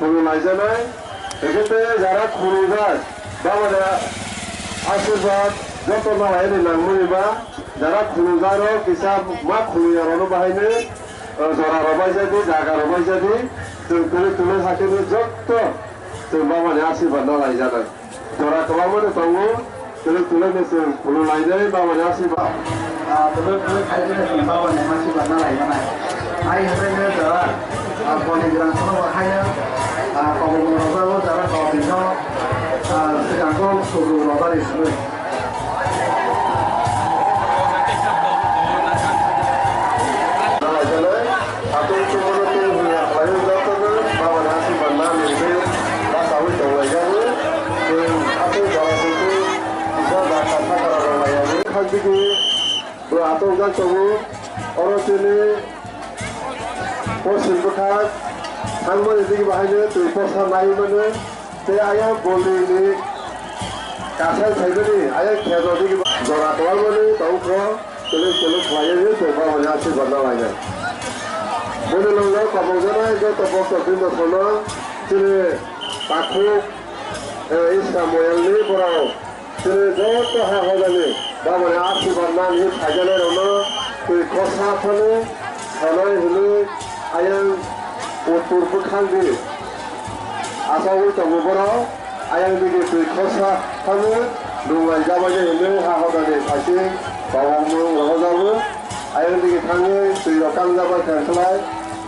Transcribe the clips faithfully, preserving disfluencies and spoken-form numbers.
Khulumlaijanai, hwnkhe tei jara khulumjak, Baba ni asirwad joto no lainai nangmani ba, jara khulumjak rok kisa ma khulumya rok no bahai nai, o, jora rok bai jadi, jaga rok bai jadi, chwng tuli tuli hakhe ni joto chwng Baba ni asirwad no laijanai. Jora kwbangma no tongo, tuli tuli no chwng khulumlainai Baba ni asirwad. Ah, tuli tuli khaijak ni Baba ni asirwad no laijanai. Hai hwnkhe jora, ah, boni jora no bo haya, ah, kobong rok bo jora kobong no, ah, swkang kok suru rok bari swnwi. Atwng chumano tei hwnwi aphalaio jotono Babani asirwad nani hwnwi bachaui tonglaijagwi, tei atwng jora tongwi kisa dakha sakara rwlaiyani. Khakdigi bo atwng jak tongo, oro chini poschim bwkhak thangmani digi bahaino twi posa nai mano. Tei ayang bolni ni kasai phaimani ayang kheto digi jora kwbangmani tongkho, tele tele khlaiwi tei Babani asirwad no lainai. Boni loge kobokjaknai joto bokto bini bosongno chini takhuk, eh, Israel moyalni borok chini joto ha hojani Babani asirwad nani phaijaknairokno twi khosa phano sanai hwnwi ayang uttor bwkhak di. Achaui tongo borok, ayang digi twi khorsa thangwi rwnglaijak bai de hwnwi ha hodani saichung kobokmung rohorjago. Ayang digi thangwi twi rok kangjak bai kha khlai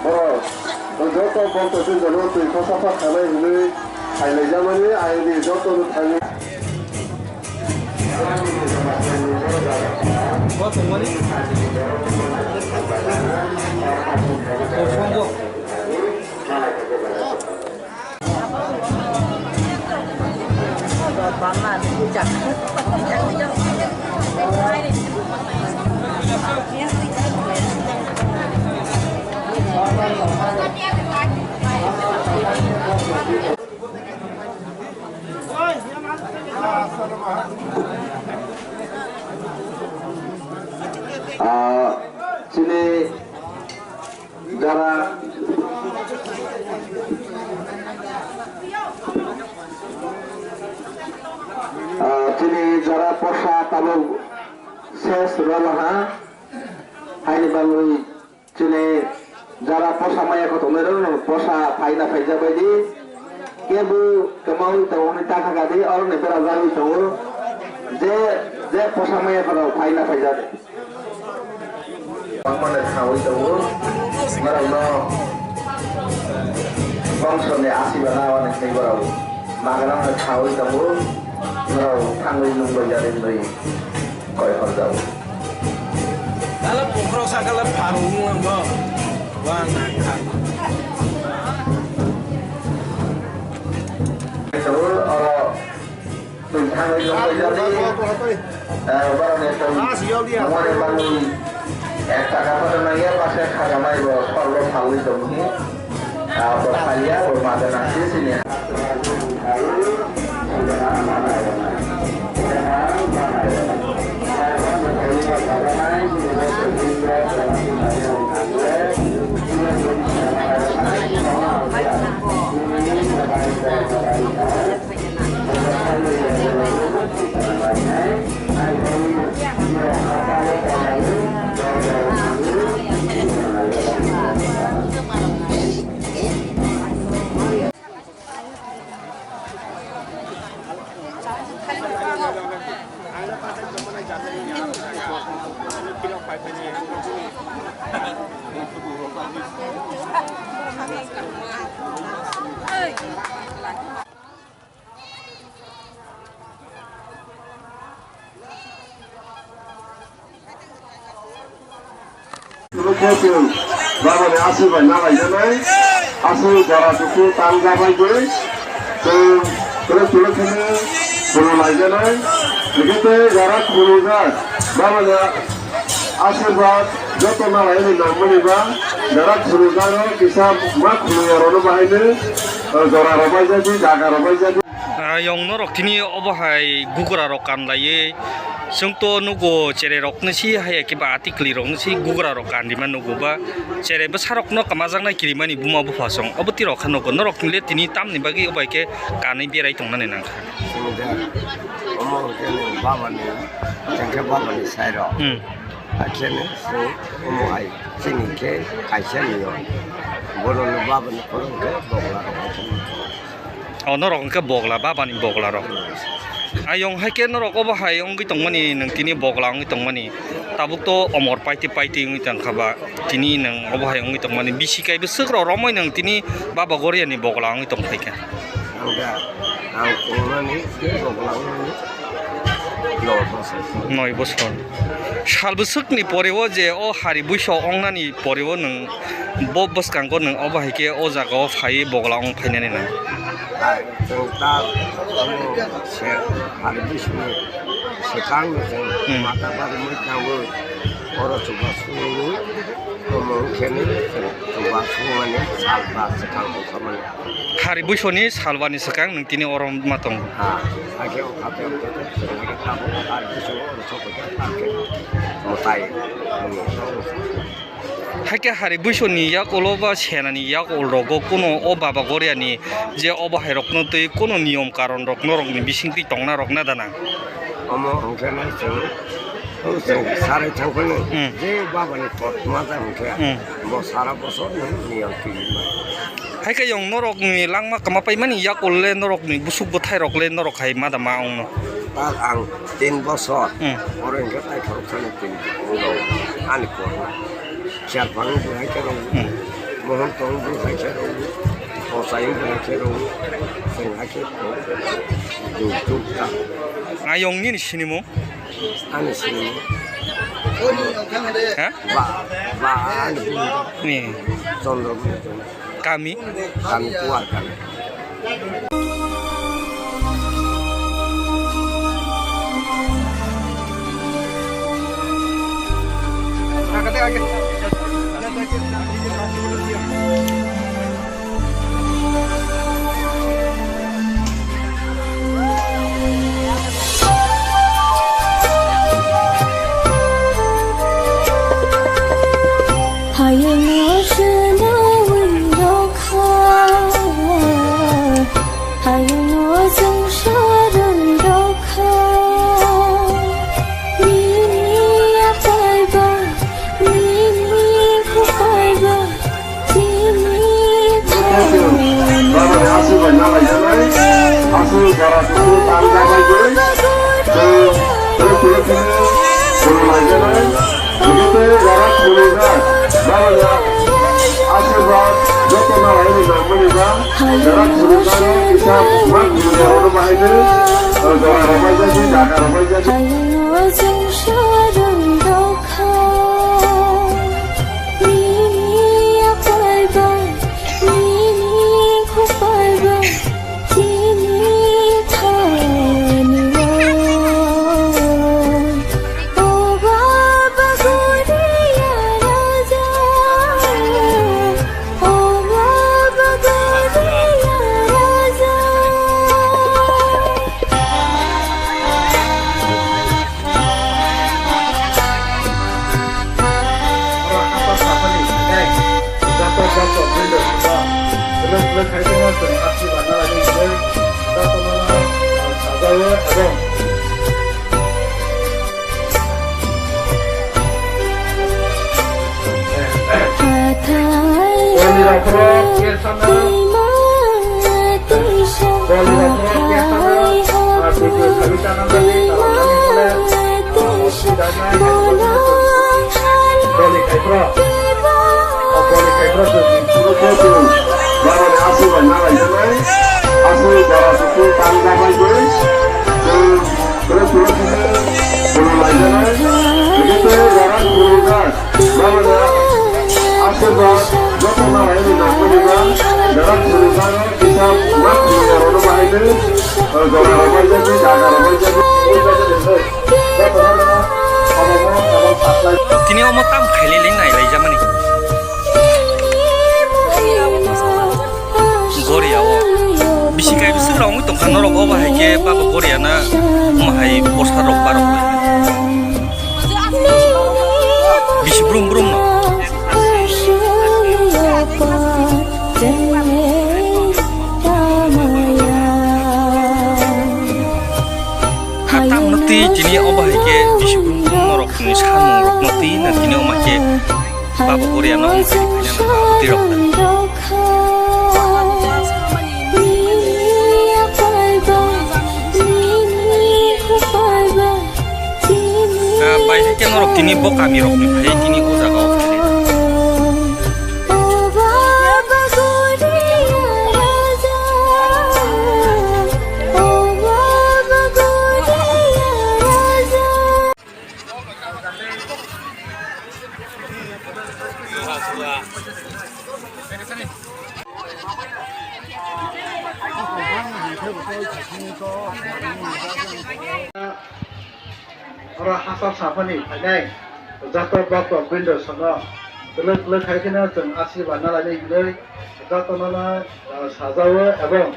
borok joto bokto twi jono twi khorsa phak khanai hwnwi khailaijakmani ayang digi jotono thangwi. Ah, chini jara, ah, chini jara posa tabuk ses rwlaha, haini bagwi chini jara posa maya kho tongnai rok no posa phaina phaijak bai di, kebo kwmaui tongo hwnwi ta kha kha di, oro ni bera jagwi tongo, je, je posa maya kho rok phaina phaijak di. Bangmano khaui tongo, norokno bongso ni asirwad nangmani hwnwi borok magwrangno khaui tongo, norok thangwi nungbai jani hwnwi koi horjao. Dala pokhorok sakala pharung wngbo, wang nangkha. Oro Twi thangwi tongbaijadi, eh, borokni tong mone bagwi ek taka photo nangya, bwswk khakamai bo sorgo phalwi tongmani. Ah, bo phalya, bo madana sisini. Chwng Babani aswk bai nalaijaknai, aswk jora dukhu tang jabai gwi, chwng twrwk twrwk kheno khulumlaijaknai, hwnkhe tei jora khulumjak Babani aswk bai joto nalainai nangmani ba, jora khulumjak rok kisa ma khulumya rokno bahaino, jora rok baijadi, jaga rok baijadi. Ayong norok tini obo hai gugra rok kan laiwi, chwng to nugo cherai rok no si haya khe ba ati kwlwi rok no si gugra rok kan rima nugo ba cherai bwsa rok no kwmajaknai kirimani buma bupha song obo twi rok kha nugo norok tini le tini tamni bagwi obo hai khe kanwi berai tongnani nang kha. Omo hwnkhe nwng babani, hwnkhe babani sai rok. Hmm. Hakhe no chwng omo hai chini khe kaisa niyom. Bono no babani khorang khe bogla rok hai khe. O norok hwnkhe bogla, babani bogla rok. Ayong hai khe norok obo hai wngwi tongmani, nwng tini bogla wngwi tongmani. Tabuk to omor paiti paiti wngwi tongkha ba, tini nwng obo hai wngwi tongmani. Bisi kaibo swk rok romwi nwng tini baba Goriani bogla wngwi tongphai kha. Ang da, ang tongmani, tei bogla wngmani. Noi bosor. Noi bosor. Sal bwswkni pore o je o hari buiso ongnani pore o nwng bo bwskango nwng obo hai khe o jaga o phaiwi bogla ong phainani nang. Hai, chwng ta omo se hari buisoni swkang no chwng Hmm. mata bari mui tangwi oro chuba sungwi omo wngkhe ni chwng chuba sungmani sal ba swkang ongkha mani. Hari buisoni salbani swkang nwng tini oro ma tongo. Ha, hakhe o kha tei o khe tei chwng hakhe tabuk hari buisongo oro sokphaikha, hakhe mwtai wngwi tongo. Hakhe hari buisoni yakulo ba senani yakul rogo kuno o baba Goriani je obo hai rokno twi kuno niyom karon rok norokni bisingtwi tongna rok na dana? Omo hwnkhe no chwng, o chwng sarai thangphano Hmm. je babani kot ma ja hwnkhe Hmm. bo sara bosor no niyom twi ma. Hai khe yong norokni langma kwma paimani yakul le norokni busuk bwthai rok le norok hai ma da ma ongno. Tak ang tin bosor Hmm. oro hwnkhe tai khorok thani tin rok ani korma. Sialphang bo hai khe rok Hmm. mohon tong bo hai khe rok. Kochai bo hai khe rok. Chwng hai khe rok. Duk duk ta. Ayong nini sinimung? Ani sinimung. Ha? Ba, ba ani sinimung. Ni. Chandra Gupta. Kami? Kami Kuar kami. Hayung oshana windokha, hayung ojung sharan dokha, nini apai ba, nini khupai ba, nini thani. Baba ni aswk bai nalai janai, aswk jara tutu tang jabai goi, tei, tei, tei, tei, tei, tei, tei, Hingke tei jara khulungjak, Baba ni asirwad joto no hai ni nangmani ba, jara khulungjak no kisa ma khulungjak rok no bahai ni, jora rok bai jagwi, jaga rok bai jagwi. Baba ni aswk bai nalai janai, aswk jora tutu tang jabai goi, tei, tei, tei, tei, tei, tei, lai janai, tei, tei, jora tutu tang, Baba ni aswk bai joto nalai ni nangmani ba, jora tutu tang, kisa, ma, jora no bahai tei, jora no bahai tei, jaga no bahai tei. Tini omo tam khailele nailaijamani. Goriao. Bisi kai bisi rok wngwi tongkha norok, obo hai khe baba Goriana omo hai poster rok barok bai. Bisi brum brum no. Ha tam no twi chini obo hai khe bisi brum brum norok ni samung rok no twi na chini omo hai khe baba Goriana omo hai khe khaina twi rok. Ah, bai hai khe norok tini bo kami rok ni phai tini o jaga o phai. Oro hachal saphani phainai joto bokto bwrwi rok sono kwlwk kwlwk khai kheno chwng asirwad nalainai hinwi jotono no, ah, sajao ebong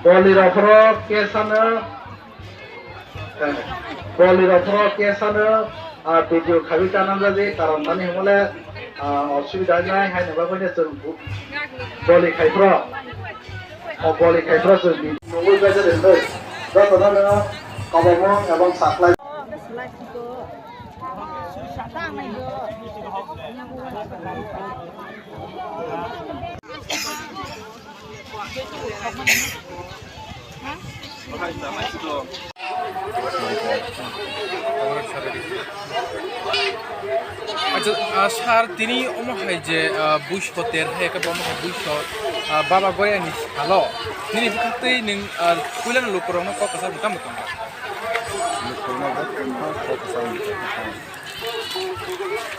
Boli rok phoro kesano, eh, boli rok phoro kesano, ah, video khabi ta nang jaji, karon mani hwnle, ah, osubida nai hai nang bagwi chwng bu-, boli khai phoro, o boli khai phoro chwng video nugwi bai jaji hwnwi. Jotono no kwbangma ebong saklai. Acha, ah, sir, tini omo hai je, ah, buiso ter hai khe omo hai buiso, ah, Baba Goriani salo. Nini bwkhaktwi nwng, ah, puilano lukurokno kok kwchangma tamo tongkha? Lukurokno kok kwchangma tongkha.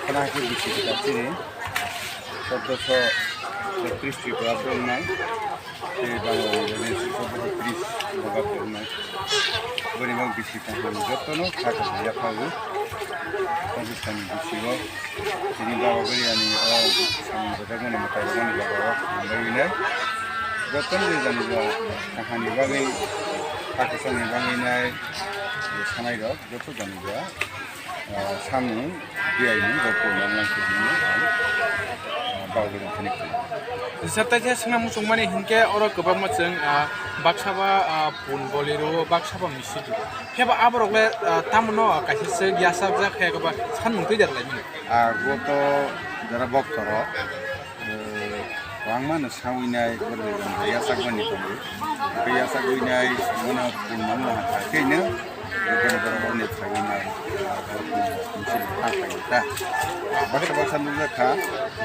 Khana khe bisi kwtal chini. Chauddosho ektrish Tripura wngnai, tei Bangla Bangladesh chauddosho tris Bangla wngnai. Borima bisi kaham jotono kha kaham yaphago. Pakistan ni bisingo tini Baba Goriani o samung rwjakmani mwtai rwmani jaga o hambai wngnai. Jotono je jani ja kahani bagwi, Pakistani bagwi nai, je sanai rok joto jani ja. Ah, samung, biaimung, bo purna wngkha hinwi ang, ah, bagwi rok thani khlai. Sir, tai khe swngna muchungmani hinkhe oro kwbangma chwng, ah, baksa ba, ah, pun boli rwo, baksa ba misil rwo. Phiya ba aborok le, ah, tamo no kaisa se yachakjak khe eba sanmung twi da lai mani. Ah, bo to jara bokto rok. Eh, kwbangma no sawi nai, borok ni yachakmani tongo. Tei yachagwi nai, bono pun mano ha kha khe no, bono borok rok ni phaiwi nai, ah, borok ni misil ha khlai ta. Baksa baksa nukjak kha,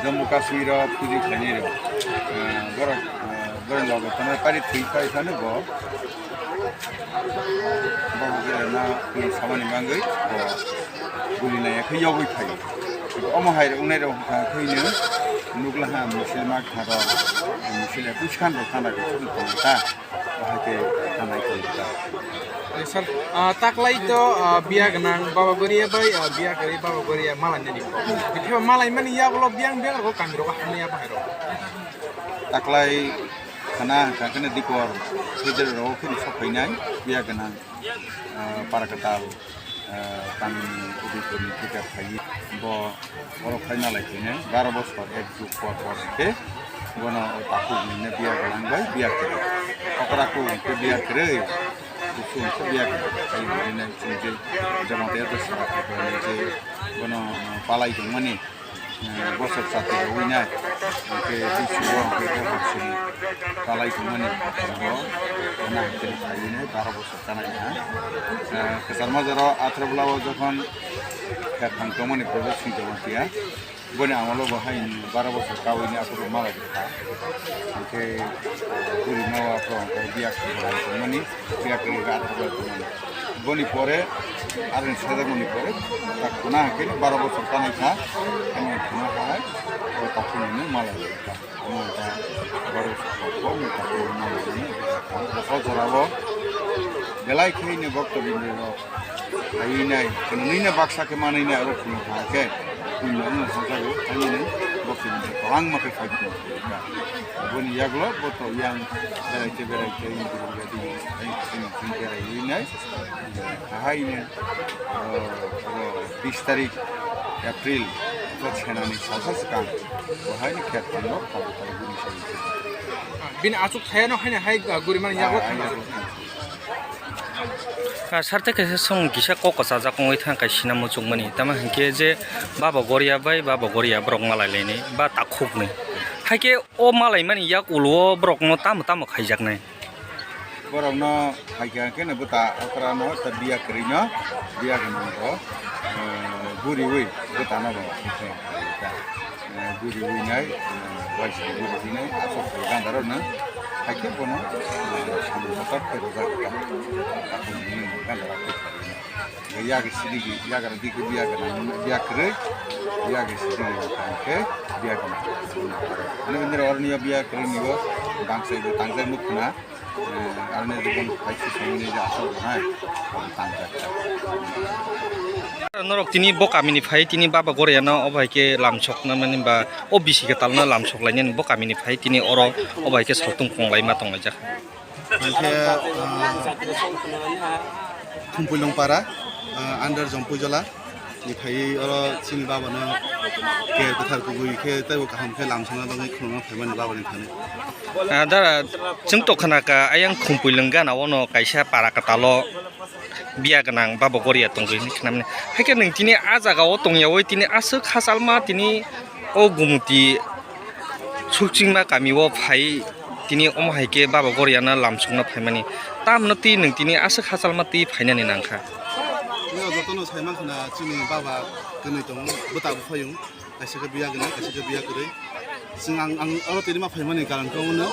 Jammu Kashmir o puji khlainai rok. Eh, borok, eh, borok ni loge tongnai pari thwi phai phano bo. Bo hwnkhe na samani bagwi bo guli naiya khe yogwi phaio. Omo hai rok wngnai rok hwnkha khe ino nukla ha misil mak tha rok, misil ya puskhan rok thana rok chwng tong ta, bo hai khe thanai tong ta. Eh, sir, ah, taklai to, ah, biya gwnang Baba Goria bai, ah, biya kwrwi Baba Goria malai nani. Bikhe malai mani yagulo biyang biyang rok kami rok hamya bahai rok. Taklai khana hwnkha khe dikor sejero rok khe sok phainai biya gwnang, ah, para kwtal, ah, tamni Udaipurni theke phaiwi bo borok phai malai khainai baro bosor ek jug por por hwnkhe bono o takhuk nini biya gwnang bai biya kwrwi. Okra kuk hwnkhe biya kwrwi, kusu hwnkhe biya gwnang. Ai hwnwi nai chwng je jamatia ta sara khe bono, ah, palai tongmani. Eh, bosor chati rwui nai, hwnkhe bisi o hwnkhe khe hor sini kalai tongmani bo, na hwnkhe phaiwi nai baro bosor kanai ha. Eh, kwchar majaro atharo bwlao jokhon kherthang tongmani project sing tongma phiya, boni amolo bo hai baro bosor kaui ni aphuru malai kha. Hwnkhe buri ma o aphuru hwnkhe biya khe tongmani, biya khe atharo bwlai tongmani. Boni pore, aroni sajak mani pore, ta khuna hake baro bosor kanai kha, ani khuna hai, o takhuk ni mala kha. Omo ta baro bosor kha, omo takhuk ni mala kha. O jora o, belai khe ni bokto bini rok, ayui nai, khunui na baksa khe manui nai, aro khuna kha khe. Puila wngna sajago, thangwi nai, bo khe kwbangma khe fight tong kha. Boni yagulo bo to yang berai khe, berai khe, yang berai khe, yang berai khe, yang berai nai. Ahai nai, o, o, bis tarik April, o, chenani salsa swkang, bo hai ni khe tonglo, kabo kabo bini sai. Bini achuk thaya no hai nai hai, uh, guri mani yagulo. Ah, thangna. Yagulo thangna. Ah, sarte kaisa song kisa kok kwchajak wngwi thang kaisina muchungmani. Tamo hinkhe je Baba Goria bai Baba Goria borok malai lainai ba takhuknwi. Haikhe o malaimani yak ulo o borokno tamo tamo khaijaknai. Borokno haikhe haikhe no bwta okra no ta biya kwrwi no biya gwnang bo, eh, guriwi bwta no bo. Eh, guriwi nai, eh, waisa guriwi nai, aswk se ganda rok no, haikhe bono, eh, samung kotor khe rwjak kha. Takhuk ni ganda rok khe kha. Yak sidi, yak rok dikhe biya gana, biya kwrwi, yak sidi khe biya gana. Ani indra orni biya kwrwi ni bo, bangsa ibo tangjak nuk khna. Norok tini bo kamini phai, tini Baba Goriano obo hai khe lamsokna mani ba o bisi kwtalno lamsok lainani bo kamini phai, tini oro obo hai khe saltung kong laima tong laijak. Hingkhe, ah, Khumpui Longpara, ah, under Jompuijola. Ni phaiwi oro chini babano khe kwthar kubui khe teibo kaham khe lamsokna bagwi khulumna phaimani babani thani. Ah, dara, chwng tongkhna ka ayang Khumpui Lwng gana ono kaisa para kwtalo biya gwnang Baba Goria tongwi hinwi khnamani. Haikhe nwng tini ah jagao tongyawi tini aswk hachalma tini o Gumuti Sukchingma kamio phai tini omo hai khe Baba Goriano lamsokna phaimani. Tamno twi nwng tini aswk hachalma twi phainani nangkha. Nini jotono sai mankha na chini baba kwnwi tongo, bwta bo phaiyung, kaisa khe biya gwnang, kaisa khe biya kwrwi. Chwng ang, ang oro tini ma phaimani karon khe omono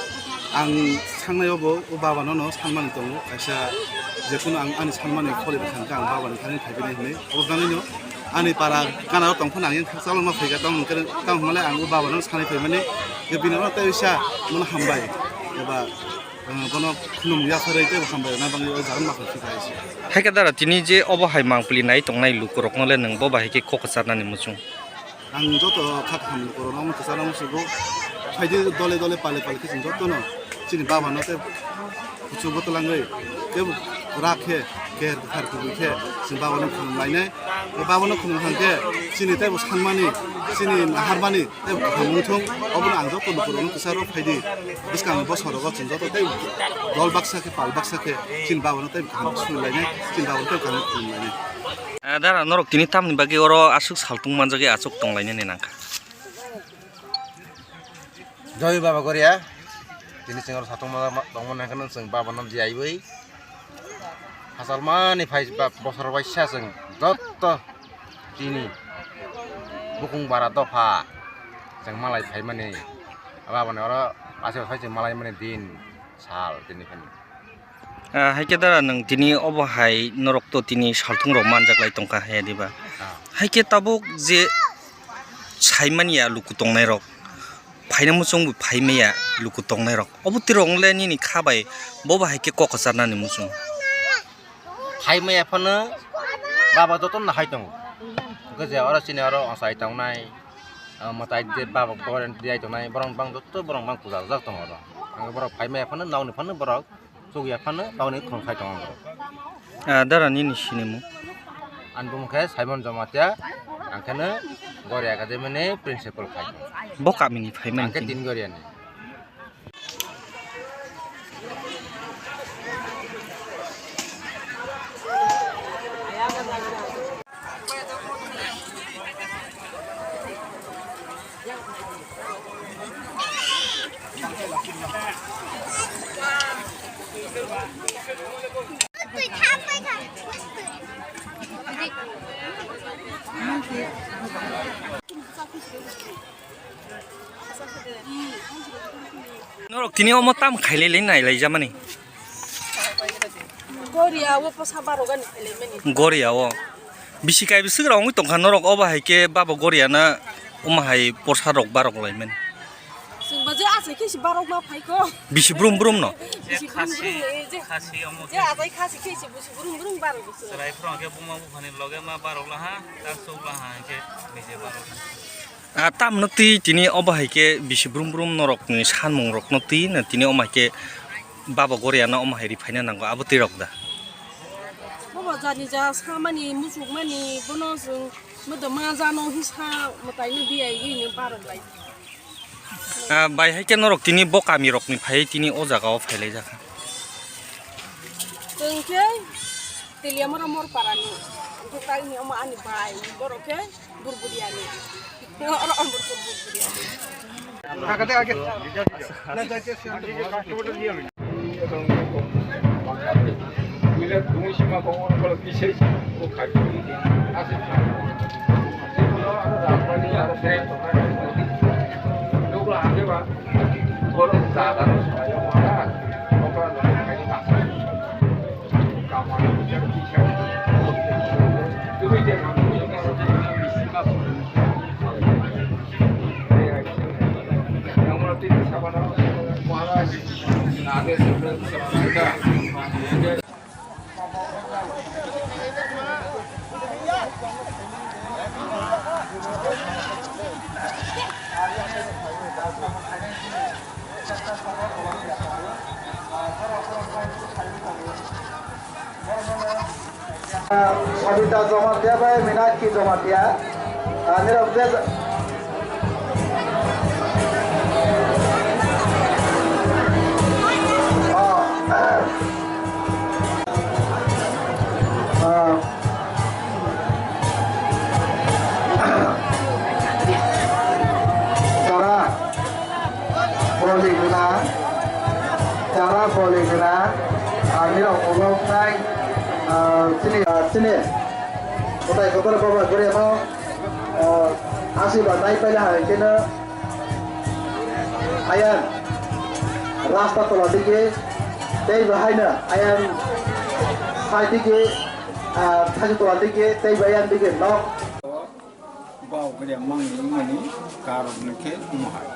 ang sangnai obo o baba nono sanmani tongo, kaisa jephuru ang ani sanmani kholi bwkha hwnkhe ang babani thani phaibini hinwi. Obo bagwino ani para gana o tongphano ang yang chalokma phaikha, tamo hwnkhe, tamo hwnmalai ang o babano sanwi phaimani, je bini ulo tei bisa bono hambai, eba, eh, bono khulum yapharwi tei hambai rwna bagwi o jaga ma phai phikha hai se. Hai khe dara tini je obo hai mangpili nai tongnai lukurokno le nwng bo bahai khe kok kwcharnani muchung? Ang joto kha kaham lukurokno omo kwcharna muchungo, phaidi dole dole pale pale khe chwng jotono chini babano tei kuchugo twlangwi tei rak khe, ker kwthar kubui khe chwng babano khulum lainai. Bo babano khulum hwnkhe chini teibo sanmani, chini naharmani teibo kaham wngthung. Obono ang joto lukurokno kwcharo phaidi bwskang bosorogo chwng joto tei dol baksa khe, pal baksa khe chini babano teibo kaham sui lainai, chini babano teibo kaham khulum lainai. Ah, dara, norok tini tamni bagwi oro aswk saltung manjagwi achuk tonglainani nangkha? Joi Baba Goria, tini chwng oro saltung manjak tongmani hwnkhe chwng babano jaiwi hachalmani phai ba-, bosor waisa chwng jotto tini bukung bara dopha chwng malai phaimani, babani oro achuk phai chwng malaimani din sal tini phani. Ah, hai khe dara, nwng tini obo hai norok to tini saltung rok manjak lai tongkha, he diba? Ah. Hai khe tabuk je saimani ya luku tongnai rok, phaina muchung bo phaimaya luku tongnai rok, obo twi rok le nini kha bai bo ba hai khe kok kwcharnani muchung? Phaimaya phano baba joto no hai tongo, hwnkhe je oro chini oro ochai tongnai, ah, mwtai je baba borok tiyai tongnai, borok bang joto borok bang puja rwjak tongo oro, hwnkhe borok phaimaya phano nokni phano borok. Chukya phano tongni khulumsai tongo borok. Ah, dara nini sinimung? Ani bumung khe Simon Jamatia, ang kheno Goria Academy ni principal khai. Bo kamini phaimani? Ang khe tin Goria ni. Norok tini omo tam khailai lai nai lai jamani. Goria o posa barok ani khailai mani. Goria o. Bisi kai bwswk rok wngwi tongkha norok obo hai khe babo Goria na omo hai posa rok barok lai mani. Chwng bo je ah Khe si barok ma phai ko. Bisi brum brum no? Bisi brum brum ni, je, khasi omo je khe. Atai khasi khe si bisi brum brum barok bisi. Chwrai phwrwng khe buma buphani loge ma barok laha, tak chuk laha hwnkhe nije barok. Ah, tamno twi tini obo hai khe bisi brum brum norokni sanmung rokno twi na tini omo hai khe Baba Goria no omo hai ri phaina nango abo twi rok da. Bobo jani ja samani muchukmani bono chwng modo ma jano hisa mwtaino biyai gini barok lai. Ah, bai hai khe norok tini bo kami rokni phai tini o jaga o phai lai jakha. Chwng khe Teliamura Morparani, hwnkhe tei ni omo ani bai borok khe Burburiani. Oro Omorpur Burburiani. Sabita Jamatia bai Minakshi Jamatia, ah, nirok je, ah, ah, Sara Poliguna, Sara Poliguna, ang nirok ulok nai, ah, chini, ah, chini. Kotai kotor Baba Goria no, ah, asirwad nai paila hai khe no, ayang rasta tola digi, tei bo hai no, ayang sai digi, ah, thani tola digi, tei bo ayang digi nok. Baba Goria mangni wngmani karon hwnkhe omo hai.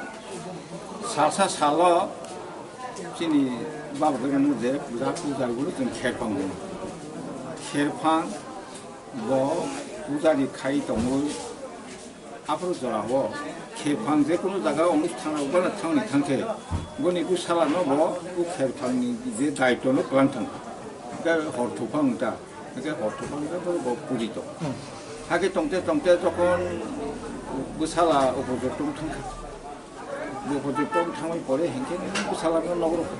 Salsa salo chini Baba Goria no je puja, puja guru chwng kherphang hwno. Kherphang bo puja ri khai tongwi aphuru jora o kherphang je kunu jaga onusthan rok bana thangni thangkhe boni bwsala no bo o kherphang ni je daitw no kwlang thang. Hor thuphang ta. Hwnkhe hor thupha hwnkhe borok bo puri tong. Hmm. Hakhe tongte tongte jokhon bwsala upojukto wng thangkha. Bo upojukto wng thangwi pore hinkhe bwsala no nok rw-,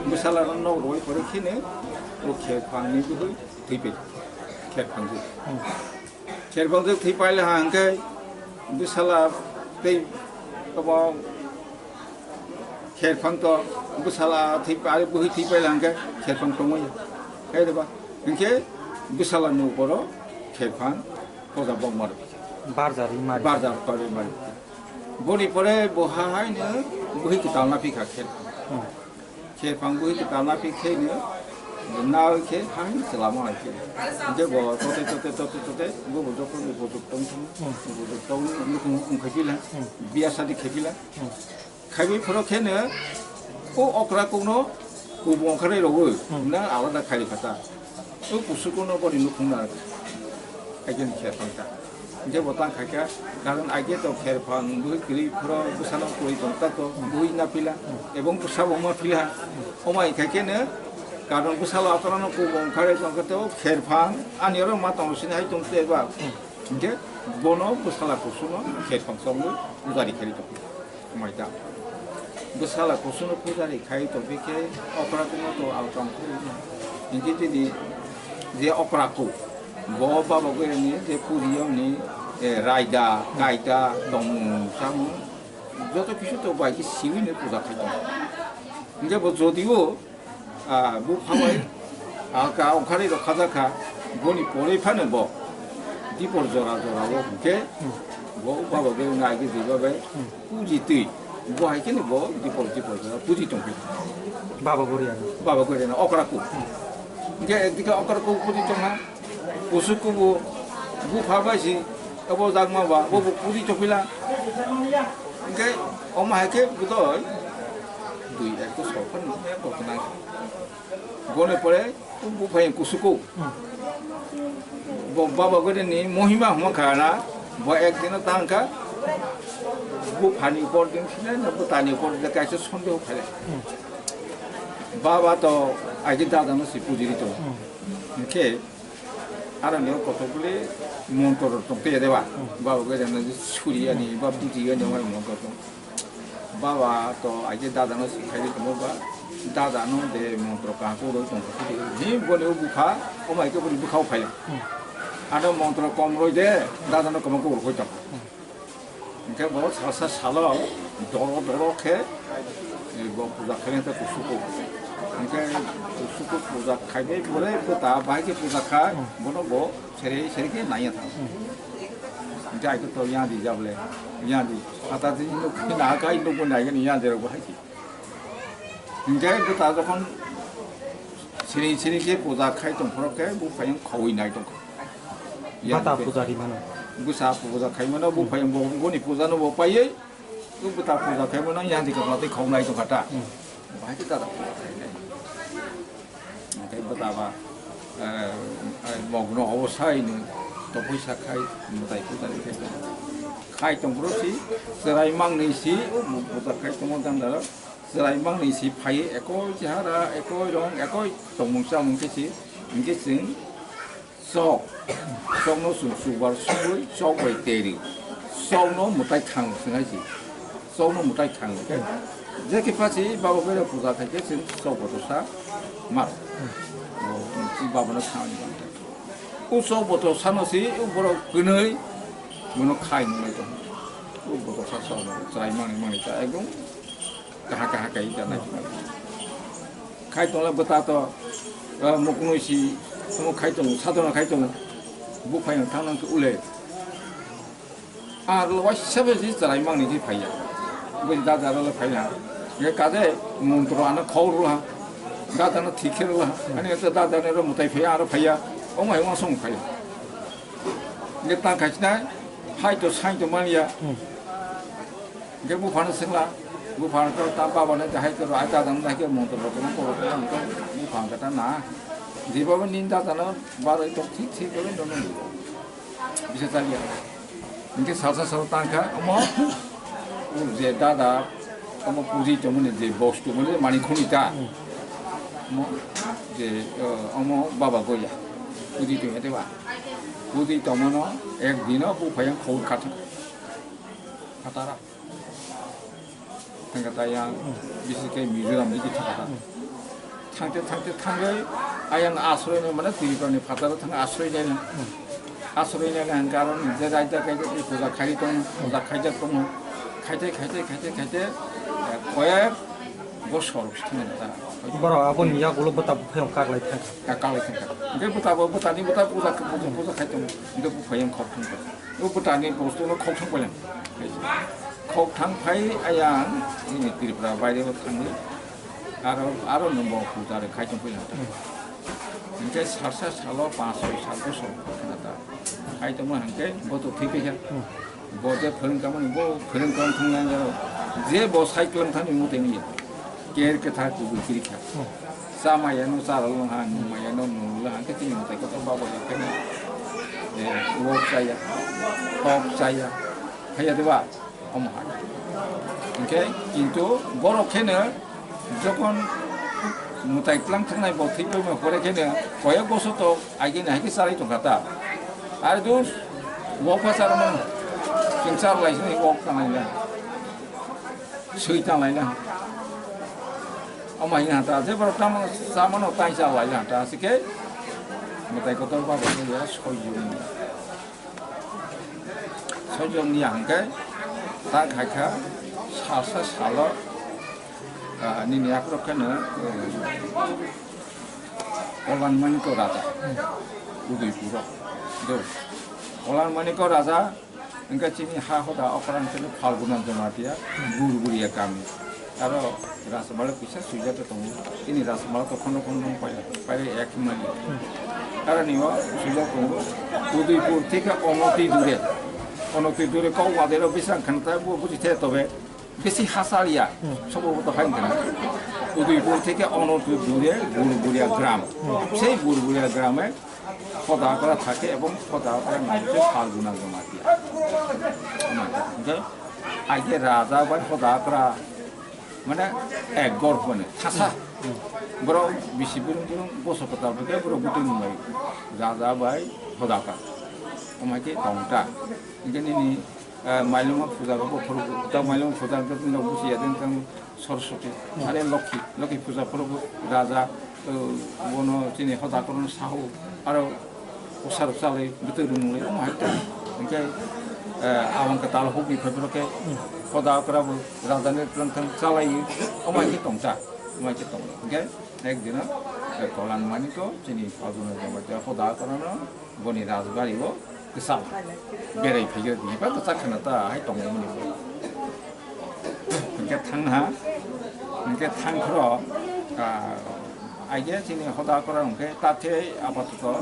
bwsala no nok rwui pore kheno bo kherphang ni bwhwi thwi pai. Kherphang je. Hmm. Kherphang je thwi paile ha hwnkhe bwsala tei obo Kherphang to bwsala thwi pai, bwhwi thwi paila hwnkhe kherphang tongwi. Hai reba, hwnkhe bwsala ni uporo kherphang poja bokma rw. Barja ri mari. Barja rw mari. Boni pore bo ha hai no bwhwi kwtal na phikha kherphang. Hmm. Kherphang bwhwi kwtal na phikhe no nawi khe ha hai no chwla ma hai khe. Hwnkhe bo tote tote tote tote bo bo jokhon bo bo tong thung. Hmm. Bo bo tong nukhung khai phila. Hmm. Biya sadi khai phila. Hmm. Khaiwi phano kheno o okra kokno kubung kharwi rogwi Hmm. na alada khai pha ta. O kusukuno boni nukhung na khaikhe kherphang ta. Hwnkhe bo tang khaikha, karon aige to kherphang bwhwi kwrwi phoro bwsano kwrwi tong ta to bwhwi na phila, ebong bwsa bo ma phila. Omai khaikhe no karon bwsalo akorano kubung kharwi tong khe to kherphang ani oro ma tong sini hai tong te ba. Hwnkhe bono bwsala kusuno kherphang chongwi pujari kharwi tong. Mai ta. Bwsala kusuno pujari khai tongpi khe okra kuno to alkam khurui no. Hinkhe tini je okra ku, bo Baba Goria ni je puri yong ni, eh, raida, kaita, tongmung, chamung, joto kisu to bai khe siwi no puja khai tongo. Hinkhe bo jodi o Ah, bo phabai, ah, ka ongkhari rok khajakha, boni porwi phano bo dipor jora jora o hwnkhe bo Baba Goria no aige jeba bai puji twi, bo hai kheno bo dipor dipor jora puji tongphi. Baba Goria no. Baba Goria no okra ku. Hwnkhe ekdike okra ku puji tongha, kusuk kubu bupha bai si abo jagma ba bo bo puji tongphila. Hwnkhe omo hai khe budoi Twi ekto sokhan nukmaya koto nang. Boni pore buphai kusuku. Bo baba gode ni mohima huma khana. Bo ek dino tangka. Buphani upor din sine na butani upor din kaisa sonde uphai. Baba to agi dada no si pujiri to. Ke Aro ni kotor bole montor tong te deba. Baba gode na suri ani ba buji ani mai montor tong. Baba to aje dada no sikhai di tong ba. Dada no de montor ka ko roi tong ko de. Ni bole o bukha o mai ke bole bukha o phai. Ano montor kom roi de dada no kom ko roi tong. Hingke bo salsa salo doro doro khe, eh, bo puja khaina ta kusuko. Hingke kusuko puja khainai pore bo ta bahai khe puja kha, bono bo sere sere khe naiya thang. Hingke ai to yang di jable, yang di. Ata di nuk na kai nuk bo nai ni yang di ro bahai khe. Hingke bo ta jokhon sini sini khe puja khai tong phoro khe bo phai khaui nai tong. Bata puja ri mano. Bwsa puja khai mano, bo phai bo, boni puja no bo paiye. Tu bwta puja khai mano, yang di kapla tei khong nai tong kata. Bahai khe dada puja khai nai. Hingke bwta ba, eh, eh, mogno obo sai ni to puisa khai, bwtai puja ri khai tong. Khai tong bro si, serai mang ni si, puja khai tong dan daro. Chwrai mang ni si phai ekoi chehara, ekoi rong, ekoi tongmung chamung khe si, hingke chwng chok, chokno chwng chubar sugui chok bai teri, chokno mwtai thang chwng hai si, chokno mwtai thang khe, je khe pha si baba bai puja khai khe chwng chok botosa mar, o, si baba no thang ni bang khe, o chok botosa no si, o borok kwnwi bono khai nung lai tong, o botosa chok no chwrai mang ni mang ni ta ekdom. Kaha kaha kai ta nai. Khai tongla bwta to, ah, muknui si, omo khai tongo, sadona khai tongo. Buphai ang thang nang khe ule. Ar lo waisa bai si chwrai mang ni si phaiya. Bui dada ro phaiya. Ye kade montro ano khau ro ha. Dada no thik khe ro ha. Ani to dada ne ro mutai phaiya, aro phaiya. Omo hai uansong phaiya. Ye ta khai sinai, hai to sai to man ya. Hingke buphano swngla, buphano to ta baba no jahai khe rw ai dada no jahai khe montor rok no koro khe ang khe buphang khe ta na. Jeba bo nini dada no baroi tok thik thik khe rw no no. Bisa chaliya. Hingke salsa sal tang kha omo je dada omo puji tongmani je box tongmani mani khuni ta. Omo je, eh, omo baba goya. Puji tongya de ba. Puji tongmano ek dino buphai ang khobor kha thang. Khatara. Thangkhe ta yang bisi khe Mizoram bisi thangkha ta. Thangte thangte thangwi ayang asroi nai mane Tripura ni phataro thang asroi nai na. Asroi nai na hangkhe aro je raida khe je puja khai tong, puja khaijak tong. Khaite khaite khaite khaite, eh, koyek bosor thang ta. Borok aboni yagulo bwta buphai kaklai thangkha. Kaklai thangkha. Hingke bwta bo bwtani bwta puja puja puja khai tong. Hingke buphai yang khok thangkha. O bwtani bostu no khok thang paileng. Khok thang phai ayang nini Tripura baire o thangwi aro, aro nwng bo puja re khai tong paileng ta. Hingke salsa salo panch soi sal bosor khna ta. Khai tongma hingke bo to thwi paikha. Bo je phwrwng kamani bo phwrwng kam thang yang jaro. Je bo cycle thani mo teni. Ker kwthar kubui kiri kha. Chamaya no charwlwng ha, nungmaya no nunglwng ha, khe chini mwtai kotor babo ya khe no, eh, wok chaya, kok chaya, haiya de ba, omo hai. Hingkhe kintu borok khe no jokhon mwtai tlang thangnai bo thwi paima pore khe no koyek bosor to age ni hai khe chalai tong kha ta. Are dus wok pha charwmano, chwng charwlai sini wok thangnai le. Swi tang lai na. Omo hai na ta, je borok tamo samano tai cha lai na ta, asike. Mwtai kotor ba bo ya soi jung. Soi jung ni hangke, ta khai kha, sa sa salo, ah, nini akrok khe no, eh, Kolan Manik Raja, Udaipur o. Do. Kolan Manik Raja, Hingke chini ha hoda okrang chini Phalguna Jamatia, Gurguria kami. Aro Rajmala kisa suijak tongo. Chini Rajmala to khono khono nung pai, pai ek mani. Aro ni o suijak tongo. Udaipur theke Onoti dure. Onoti dure kok wadero bisang khanta bo buji the tobe. বেশি হাসালিয়া, সম্ভবত হয় না। উদয়পুর থেকে অনতি দূরে বুলবুলিয়া গ্রাম। সেই বুলবুলিয়া গ্রামে সদাগরা থাকে এবং সদাগরা নাম হচ্ছে ফাল্গুনা জমাতিয়া। আগে রাজা বা সদাগরা মানে এক গড় মানে থাসা। বড় বেশি বুরুম বুরুম বসো কথা বলতে বড় গুটি নুমাই রাজা বাই সদাগরা। ওমাকে টংটা। এখানে নি, আহ, মাইলমা পূজা করবো, করবো। তা মাইলমা পূজা করতে না বুঝিয়া দেন, তেমন সরস্বতী, আরে লক্ষ্মী, লক্ষ্মী পূজা করবো। রাজা, আহ, বনো চিনি হতা করুন সাহু, আরো প্রসাদ চালে, ভিতরে রুমুলে, ওমাকে। ওকে, আহ, আমাকে তাল হোক, বিফে ফেরকে, হতা করাবো, রাজা নে প্রাণ থান চালাই, ওমাকে টংটা, ওমাকে টংটা। ওকে, একদিন, আহ, কল্যাণ মানিক, চিনি ফাল্গুনের জমাতে হতা করানো, boni rajbari o kwcham berai phaiyo bini ba kwchak kheno ta hai tongmani bo. Hwnkhe thang ha, hwnkhe thang khoro, ah, aige chini hoda okra hwnkhe ta the apatoto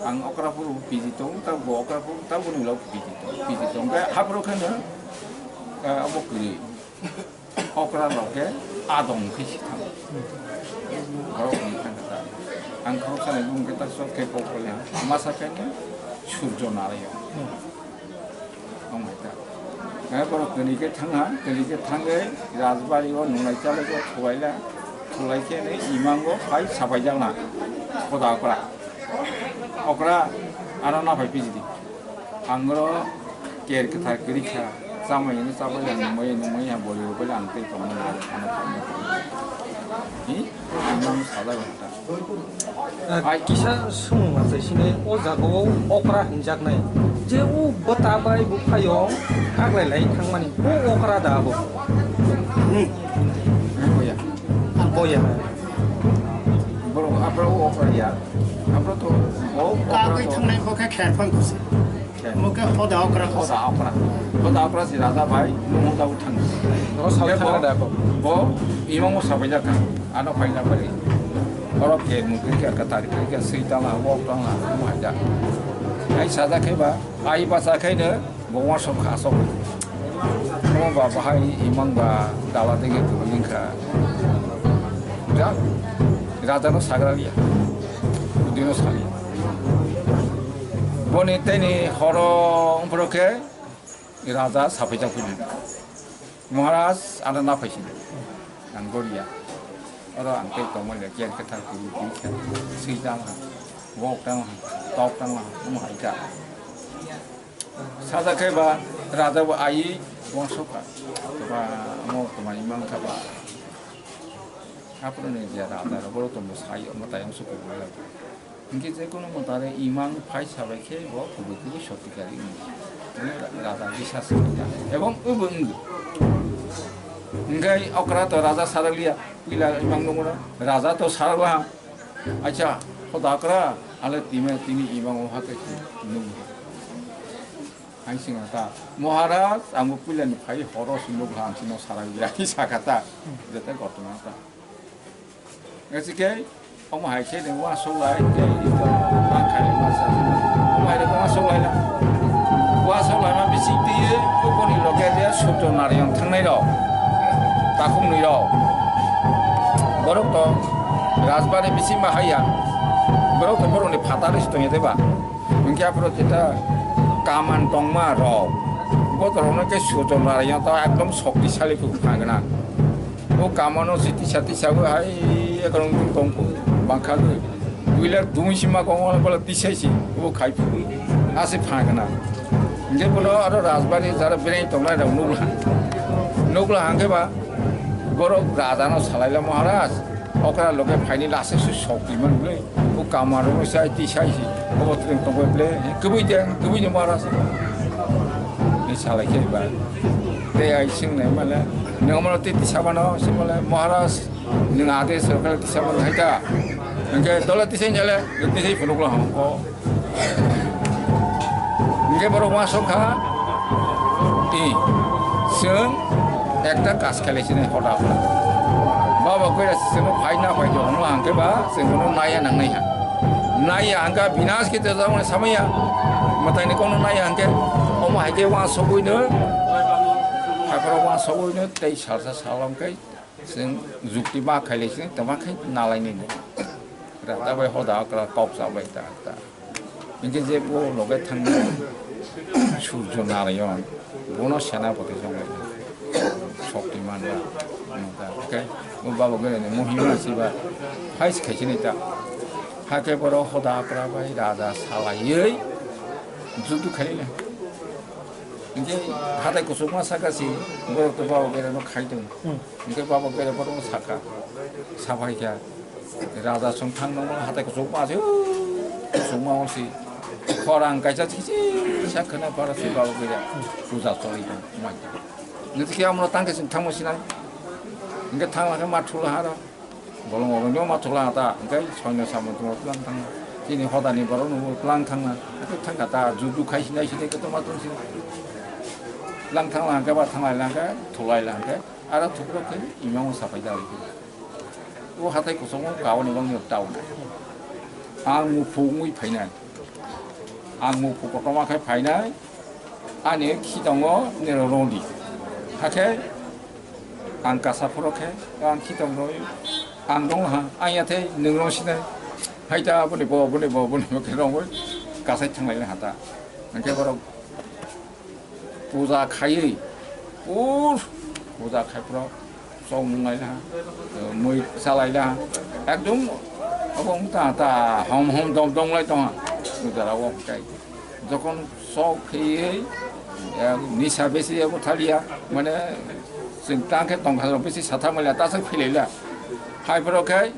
ang okra phuru piji tong, ta bo okra phuru ta boni ulo piji tong, piji tong khe haphuru kheno, ah, obo kwrwi. Okra loge adong khe si thang. Borok ni thang khe ta. Ang khorok sanai bung khe ta sok khe kok kole. Masa khe ni surjo narayo. Ong hai ta. Ngai borok tini khe thang ha, tini khe thang khe rajbari o nunglai chalai khe thuaila. Thulai khe ni imang o phai sapai jak na. Khoda okra. Okra ano na phai piji di. Ang oro ker kwthar kwrwi kha, chamai hwnwi chabai ya, nungmai ya, nungmai ya, boli rwbai ya, ang tei tongmani nai, ano tongmani. Hi? Ang nang salai rwkha. Ah, kisa swngmung achai sini, o jaga o okra hinjaknai. Je o bwta bai buphaiyong kaklai lai thangmani, o okra da abo? Hmm. Ang boya. Ang boya. Borok aphra o okra ya. Aphra to o okra kagwi to thangnai bo khe kher phang kusi. Khe. Mo khe hoda okra hoda okra. Hoda okra si raja bai, mo hoda uthang. Oro sal khe thang bo, da ko. Bo imang o sabai jak kha. Ano phaina bari. Oro khe mukri khe ka tari khe sui tang la, wok tang la, mo haja. Ai saja khe ba, ai basa khe ne, Bo uansuk kha aswk. Omo ba bahai imang ba dala dege kwrwi wngkha. Ja, raja no sagra liya. Bwdwi no saliya. Boni tei ni horo wngphuru khe raja sapaijak phuru. Maharaj, ano naphai sini. Ang goriya. Oro ang tei tongmani khe khe thang khe khe sui tang ha. Wok tang ha. Tok tang ha. Omo hai kha. Sajak khe ba raja bo ai uansuk kha. Ba omo kwmani mang kha ba. Aphuru ni je raja rok borok tongbo sai omo tai uansuk khe. Hingke je kono mwtare imang phai sabai khe bo kubui kubui sotikari wngya. Raja bisas wngya. Ebong obo wngya. Hingke okra to raja sarakliya, puila imang nungmano raja to sarakla. Acha, hoda okra, ale time tini imang o hake nung. Hai singata, Maharaj, ang bo puila ni phai horo sumbo bwla ang sino sarakliya, sakata, jete gotona ta. Ngasike, omo hai khe de uansuk lai, tei ito bang khai masa. Omo hai de uansuk lai na. Uansuk lai ma bising twi, kubuni loge de Surjo Narayan thangnai rok. Takhumnwi rok. Borok to rajbari bising ma haiya. Borok to borokni phataro se tongya de ba. Hingke aphuru jeta kaman tongma rok, bo rokno khe Surjo Narayan ta ekdom shoktisali phu phangna. O kamano si tisa tisa bo hai ekrong tong phu bangkha gwi. Duilar dungsi ma kong wala tisai si bo khai phu. Ase phangna. Hingke bono aro rajbari jara bereng tongnai rok nukla. Nukla hangke ba borok raja no salaila Maharaj. Okra loge phaini lasai se sok twi man ble. O kamaro no sai ti sai si. Obo tring tong ble. Kubui de, kubui de Maharaj. Ni salai khe ba. Te ai sing nai male. Ni omro ti ti sabano, si male Maharaj. Ni ade sorkar ti sabano hai ta. Engke dola ti sai jale, ti sai phunuk lo ham ko. Hingke borok uansuk kha, i, chwng ekta kaj khlai sini hoda hoda. Baba koira chwngno phai na phai tong hwnma hwnkhe ba chwng bono naiya nangnai ha. Naiya hwnkha binas khe tejak mani samaya. Mwtaini kokno naiya hwnkhe omo hai khe uansugwino Aphuru uansukgwino tei salsa salong khe chwng jukti ma khailai chwng tongma khe nalaini bo. Rata bai hoda okra kok chabai ta ta. Hinkhe je bo loge thangni Surjo Narayon, bono senapati chonglai. Shoktiman ba, nokta, okay? Bo babo gere ni mohima siba, phai se khaisini ta. Hakhe borok hoda okra bai raja salaiwi judu khailai. Hinkhe hatai kuchukma saka si, borok to babo gere no khai tong. Hinkhe babo gere borok no saka, sabai kha. Raja song thang nang hatai kuchukma si, kuchukma si. Khorang kaisa si, si, sa khana para si babo gere puja choli tong. Niti khe amro tangke sing thangma sinai. Hinkhe thangma khe ma thula haro. Bolong oro nyo ma thula ta, hinkhe soino samung tongma tlang thangna. Chini hodani borok no tlang thangna. Hinkhe thangka ta, judu khai sinai sinai khe tongma tong sinai. Lang thangla hinkhe ba thanglai lang khe, thulai lang khe, aro thukrok khe imang sapai da. O hatai kosongo kauni bangni town. Ang muphu wngwi phainai. Ang muphu kotorma khai phainai. Ani khitongo nero rodi. Hakhe ang kasa phoro khe ang khitong roi ang dong ha. Ang yathai nwng rong sinai. Haita boni bo, boni bo, boni bo khe rongoi kasai thanglai hata. Hingke borok puja khaiwi, pur puja khai phoro chok nunglai laha, mui chalai laha, ekdom obo wng ta ta hom hom dom dom lai tongha, puja rao kai. Jokon chok khaiwi, nisa besi abo thaliya, mane chwng tang khe tongkha rok besi sathar mali ta se philai la, hai phoro khai.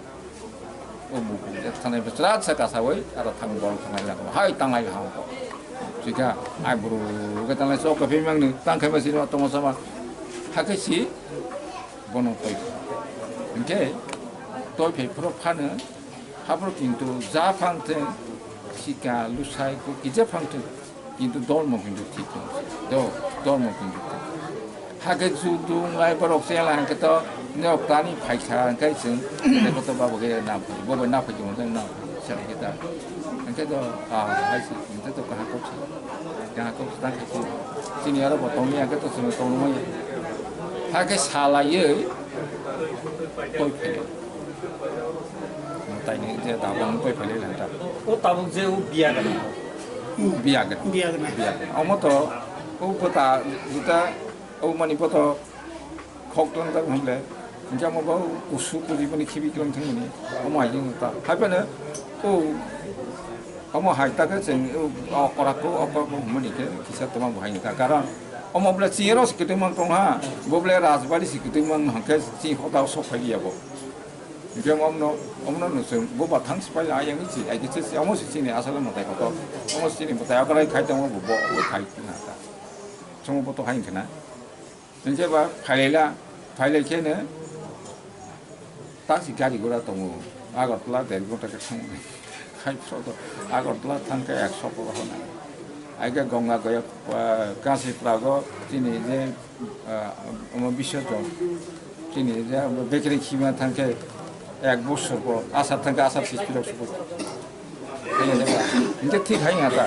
O buku je thanai bwswra sa kasawi aro thang borok thanai lang hai tanglai ha ko. Chika ai buru ke tanglai sok ke phimang ni tang khai ma sino tomo sama. Hakhe si bono toi. Hingke toi phai phoro phano haphoro kintu ja phang theng sika lusai ko kija phang theng. Kintu dormo kintu thik tong. Do, dormo kintu thik. Hake judu lai borok se lang ke to nok tani phaikha hingke chwng teko to babo ke na phai. Bo bai na phai tong na phai. Sela ke ta. Hingke to a hai si hingke to kaha kok si. Kaha kok si tang ke si. Sini aro bo tong ya ke to sini tong mo ya. Hake sala ye. Koi phai. Taini je tabuk koi phai le ta. O tabuk je o biya gana. Biya gana. Biya gana. Biya gana. Omo to o bota juta o mani boto khok tong ta hwnle. Jamo ba kusu kuji mani khibi klong thang mani. Omo hai jing ta. Hai pano o omo hai ta ke cheng o okora ko okora ko mani ke kisa toma bo hai ta. Karon omo bla chiro se kitu mang tong ha. Bo bla rajbari se kitu mang hangke chi hoda sok phai ya bo. Hingke omno, omno no chwng bo bathang sipai la yang si, ai khe se omo si chini asal mwtai kotor. Omo si chini mwtai okrai khai tongo bo, bo khai na ta. Chwng bo to hai khna. Hingke ba phailai la, phailai khe ne ta si gari gura tongo. Agartala der ghonta khe thang. Khai so to Agartala thang khe ek sokol hona. Ai khe Ganga Gaya, ah, Kansi Prago chini je ah, omo bisyo to. Chini je omo bekri khima thangkhe ek bosor po, asar thangkhe asar sis pilok supo. Hingke thik hai ngata.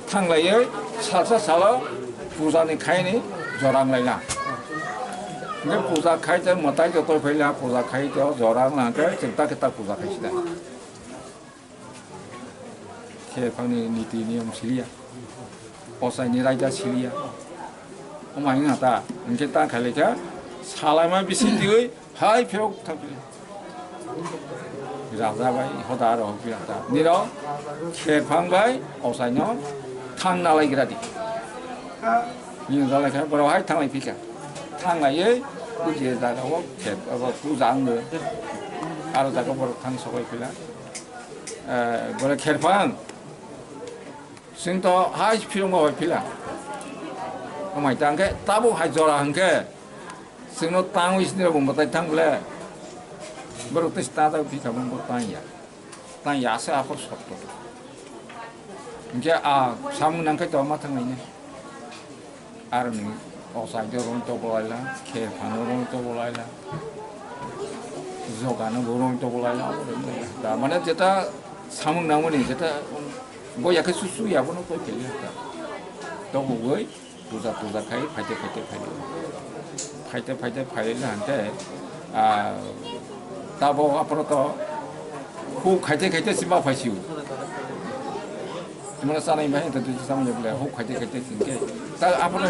Thanglaiye salsa salo puja ni khaini jorang laina. Hingke puja khai te mwtai to toi phaila puja khai to jorang langkhe chwng ta khe ta puja khai sida. Khe phangni niti niyom siliya. Ochaini raida siliya. Omo hai wngkha ta, hingke ta khailai kha, salaima bisi twiwi hai phirok thang phili. Raja bai hoda rok phirok ta. Nirok kherphang bai ochaino thang nalai gra di. Nini dalai kha borok hai thanglai phika. Thanglaiwi puji jaga o kher, abo puja wngwi. Aro jaga borok thang sobai phila. Eh, bole kherphang. Chwng to hai phirong bai phila. Amai ta hwnkhe tabuk hai jora hwnkhe chwngno tangwi sini rok mwtai thang bole. Borok tei ta ta phika bo tang ya. Tang ya se aphor sotto. Hwnkhe a samung nangkhe to ma thang nai ne. Aroni ochai do rong to bolai la, khe phano rong to bolai la, joga no bo rong to bolai la, abo rong to bolai la. Da mane jeta samung nangmani jeta bo yakhe susu ya bono koi khe ya ta. To bo goi Puja tuja khai phaite phaite phai. Phaite phaite phai na hante, ah, tabo aphuru to khu khaite khaite sima phaisiu. Tumra sanai mai ta tu samai bole khu khaite khaite singke. Ta aphuru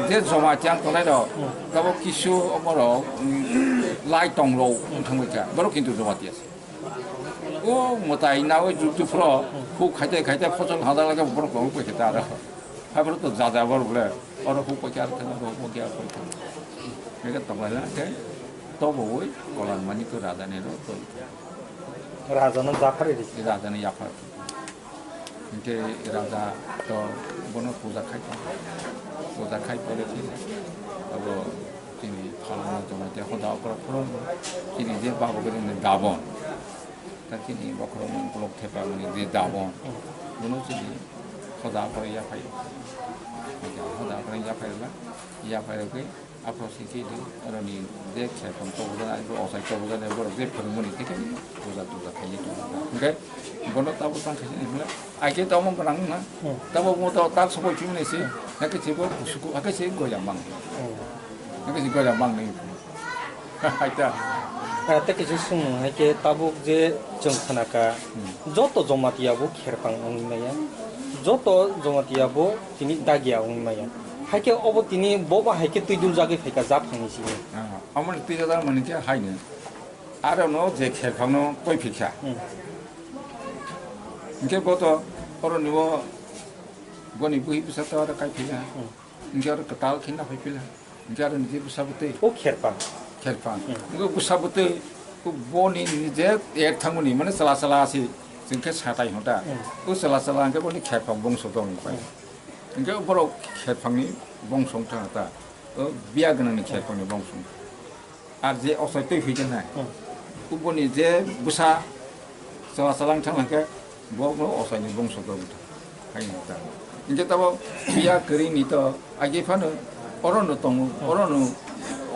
je joma chang tongnai rok, tabo kisu omorok, mm, lai tonglo, thangbai kha. Borok kintu joma tiya. O mwtai nawi juk juk phro, khu khaite khaite phosol hada lage borok kong koi kheta aro. Hai borok to jaja borok le, oro khu koi kya khana, khu koi kya khoi kha. Mega tongla la khe, to bo oi, kolang mani to raja ne ro to. Raja no japhari di. Raja ne yaphar. Hingke raja to bono puja khai kha. Puja khai pore khe abo chini phalangno joma te hoda okra phoro chini je babo gori ni dabon. Ta chini bokhorok ni ukolog thepa mani je dabon. Bono chini hoda okra yaphai. Hingke hoda okra yaphai la, yaphai khe Aphro singsi di, aroni je khe tong tobujana, aibro osai tobujana, borok je phwrwngmani thikhe puja tuja khaili tongo. Hingkhe bono tabuk tang khaisani hwnla, aike tamo gwnang wngna, Hmm. Tabuk mo to tak sokoi phimani se, Hmm. Hakhe se bo kusuku, hakhe se goya mang. Hmm. Hakhe se goya mang nai. Haita. Ah, tei kisa swngmung hai khe tabuk je chwng khna kha, Hmm. Joto Jamatia bo kherpang wngwi maya, joto Jamatia bo tini dagia wngwi maya. Hai khe obo tini bo ba hai khe twi dul jagwi phai kha japhangni simi. Ah, omo twi jagwi mani khe hai ni. Aro no je kherphang no koi phikha. Hmm. Hingkhe bo to oro ni bo boni bui bwsa to aro kai phila. Hmm. Hingkhe aro kwtal khe na phai phila. Hingkhe aro ni je bwsa bwtwi. O kherphang. Kherphang. Hmm. Hingkhe bwsa bwtwi boni ni je ek thangmani mane chwla chwla se. Chwng khe satai hwnta. Hmm. O chwla chwla hwnkhe boni kherphang bongso dong pai. Hmm. Hwnkhe borok kherphangni bongso wngkha ta. O biya gwnangni kherphangni bongso wngkha. Ar je osai twi hwikhe nai. Hmm. O boni je bwsa chwla chwla wngthang hwnkhe bo osaini bongso dong wngkha. Hai wngkha. Hwnkhe tabo biya kwrwini to agi phano orono tongo, orono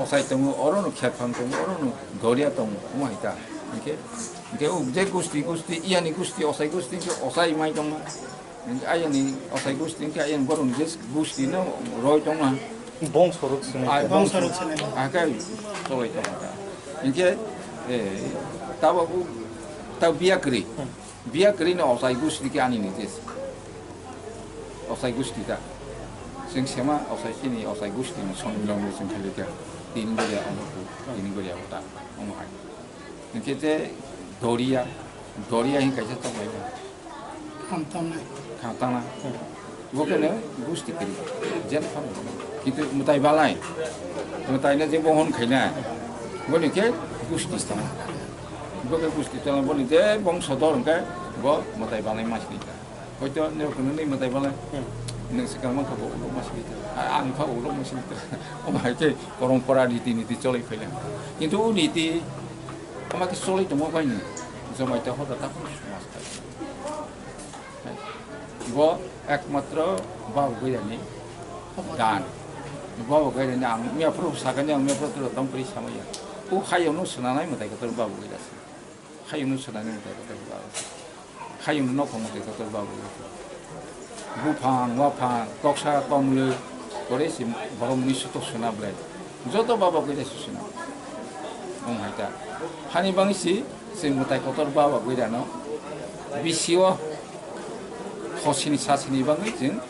osai tongo, orono kherphang tongo, orono doria tongo, omo hai ta. Hwnkhe, hwnkhe o je gusti, gusti, iyani gusti, osai gusti, hwnkhe osai mai tongma. Hwnkhe ayani osai gusti, hwnkhe ayani borokni je gusti no roi tongma. Bongso rok swnai. Ai, bongso rok swnai. Akai toloi tongma. Hwnkhe, eh, tabok, tab biya kwrwi. Hmm. Biya kwrwi no osai gusti khe ani ni tes. Osai gusti ta. Chwng sema osai chini osai gusti ni sonmilong ni chwng khalikha. Tini goria omo ku, tini goria ota, omo hai. Hingke je doria, doria hin kaisa tonglaima. Khamtangna. Khamtangna. Bo khe no gusti kiri. Jen phano. Kintu mwtai balai. Mwtai no je bohon khaina. Boni khe gusti tong. Bo khe gusti tong, boni je bongso dor hwnkhe bo mwtai balai ma sini ta. Hoito nirok hwnwi mwtai balai. Hmm. Nwng swkang mankha bo ulo ma sini ta. A-, ang kha ulo ma sini ta. Omo hai khe porompora riti niti choloi phaila. Kintu o niti omo khe choloi tongma bai ni. Jomai ta hoda ta phano somas ta. Bo ekmatro Baba Goirani dan. Baba Goirani ang miya phuru sakani ang miya phuru tong pri samaya. O hayungno swnanai mwtai kotor Baba Goira se. Hayungno swnanai mwtai kotor Baba. Hayungno nokhong mwtai kotor Baba Goira. Buphang, waphang, toksa, tomlwi, korei se borok mwnwi sutok suna belai. Joto Baba Goira se suna. Wng hai ta. Hani bangwi si, chwng mwtai kotor Baba Goirano bisio hosini sasini bangwi chwng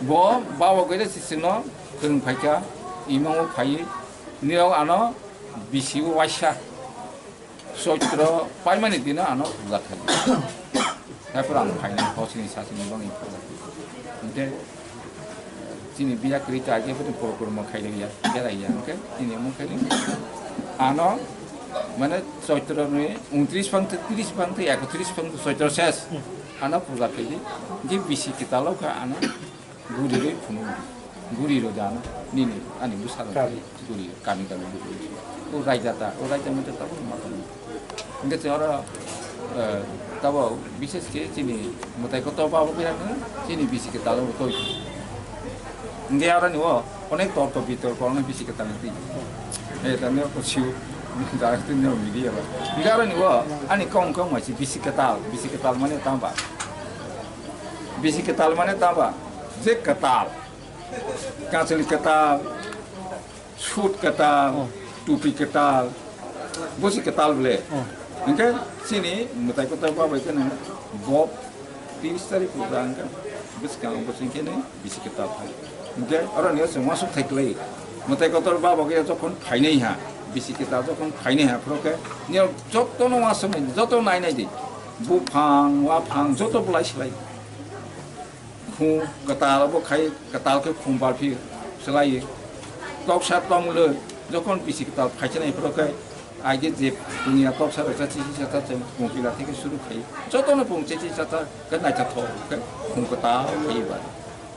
bo Baba Goira si chwngno kwrwng phaikha, imango phaiwi nirok ano bisio waisa Choitro paimani dino ano puja khaidi. Haipor ang phainai hosini sasini bangwi puja khaidi. Hwnkhe chini biya kwrwi ta age bini poro kurmo khairokya, beraiya hwnkhe chini omo khairokya. Ano mane Choitro ni untris phang tei tris phang tei ekotris phang tei Choitro ses ano puja khaidi. Hwnkhe bisi kwtal o kha ano Guri rwi phunuk di. Guri rw da nini ani bwsarok. Kami. Guri kami kami guri rw. O raida ta, o raida mete tabuk ma tong. Hingke chwng oro, eh, tabo bishes khe chini mwtai kotor babo khe yakno chini bisi kwtal bo toi. Hingke aro ni o onek torko bitorko ono bisi kwtal ni twi. Eh, tamo ko siu, da twi no media ba. Hingke aro ni o ani kong kong ma si bisi kwtal, bisi kwtal mane tamba. Bisi kwtal mane tamba. Je kwtal. Kachwlwi kwtal, sut kwtal, tupi kwtal, bosi kwtal bole. Hwnkhe chini mwtai kotor babai kheno bo tris tarik puja hwnkhe bwskango bosi kheno bisi kwtal phai. Hwnkhe oro nio chwng uansuk thai kwlai. Mwtai kotor babai khe jokhon phainai ha, bisi kwtal jokhon phainai ha, phoro khe nio jotono uansuknai, joto nainai di. Buphang, uaphang joto bolai slai. Khum kwtal bo khai, kwtal khe khum barphi swlaiwi. Toksa tonglo, jokhon bisi kwtal phaichanai phoro khe, aige je tungya toksa rok cha chisi cha cha chwng pungpila theke suru khai. Jotono pung chisi cha cha khe naitha thok khe khum kwtal khai ba.